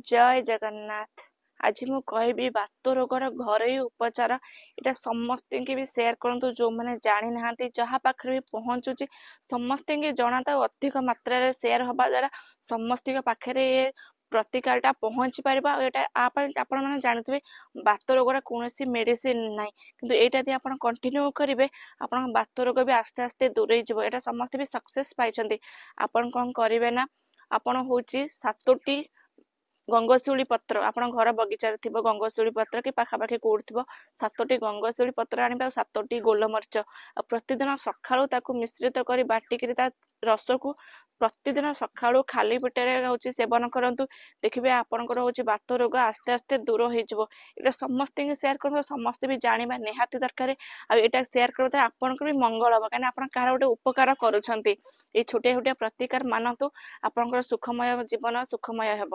ଜୟ ଜଗନ୍ନାଥ। ଆଜି ମୁଁ କହିବି ବାତ ରୋଗର ଘରୋଇ ଉପଚାର। ଏଇଟା ସମସ୍ତଙ୍କୁ ବି ସେୟାର କରନ୍ତୁ, ଯେଉଁମାନେ ଜାଣିନାହାନ୍ତି, ଯାହା ପାଖରେ ବି ପହଞ୍ଚୁଛି ସମସ୍ତଙ୍କୁ ଜଣାନ୍ତୁ। ଅଧିକ ମାତ୍ରାରେ ସେୟାର ହେବା ଦ୍ୱାରା ସମସ୍ତଙ୍କ ପାଖରେ ଏ ପ୍ରତିକାରଟା ପହଞ୍ଚି ପାରିବ। ଆଉ ଏଇଟା ଆ ପାଇଁ ଆପଣମାନେ ଜାଣୁଥିବେ, ବାତ ରୋଗର କୌଣସି ମେଡ଼ିସିନ ନାହିଁ, କିନ୍ତୁ ଏଇଟା ଯଦି ଆପଣ କଣ୍ଟିନ୍ୟୁ କରିବେ, ଆପଣଙ୍କ ବାତ ରୋଗ ବି ଆସ୍ତେ ଆସ୍ତେ ଦୂରେଇ ଯିବ। ଏଇଟା ସମସ୍ତେ ବି ସକ୍ସେସ୍ ପାଇଛନ୍ତି। ଆପଣ କ'ଣ କରିବେ ନା, ଆପଣ ହେଉଛି 7ଟି ଗଙ୍ଗଶିଉଳି ପତ୍ର, ଆପଣ ଘର ବଗିଚାରେ ଥିବ ଗଙ୍ଗଶିଉଳି ପତ୍ର କି ପାଖାପାଖି କେଉଁଠି ଥିବ, 7ଟି ଗଙ୍ଗଶିଉଳି ପତ୍ର ଆଣିବେ ଆଉ 7ଟି ଗୋଲମରିଚ, ଆଉ ପ୍ରତିଦିନ ସକାଳୁ ତାକୁ ମିଶ୍ରିତ କରି ବାଟିକିରି ତା ରସକୁ ପ୍ରତିଦିନ ସକାଳୁ ଖାଲି ପେଟରେ ହେଉଛି ସେବନ କରନ୍ତୁ। ଦେଖିବେ ଆପଣଙ୍କର ହେଉଛି ବାତ ରୋଗ ଆସ୍ତେ ଆସ୍ତେ ଦୂର ହେଇଯିବ। ଏଇଟା ସମସ୍ତଙ୍କୁ ସେୟାର କରନ୍ତୁ, ସମସ୍ତେ ବି ଜାଣିବା ନିହାତି ଦରକାର। ଆଉ ଏଇଟା ସେୟାର କରିବା ଦ୍ୱାରା ଆପଣଙ୍କର ବି ମଙ୍ଗଳ ହେବ, କାହିଁକିନା ଆପଣ କାହାର ଗୋଟେ ଉପକାର କରୁଛନ୍ତି। ଏଇ ଛୋଟିଆ ଛୋଟିଆ ପ୍ରତିକାର ମାନନ୍ତୁ, ଆପଣଙ୍କର ସୁଖମୟ ଜୀବନ ସୁଖମୟ ହେବ।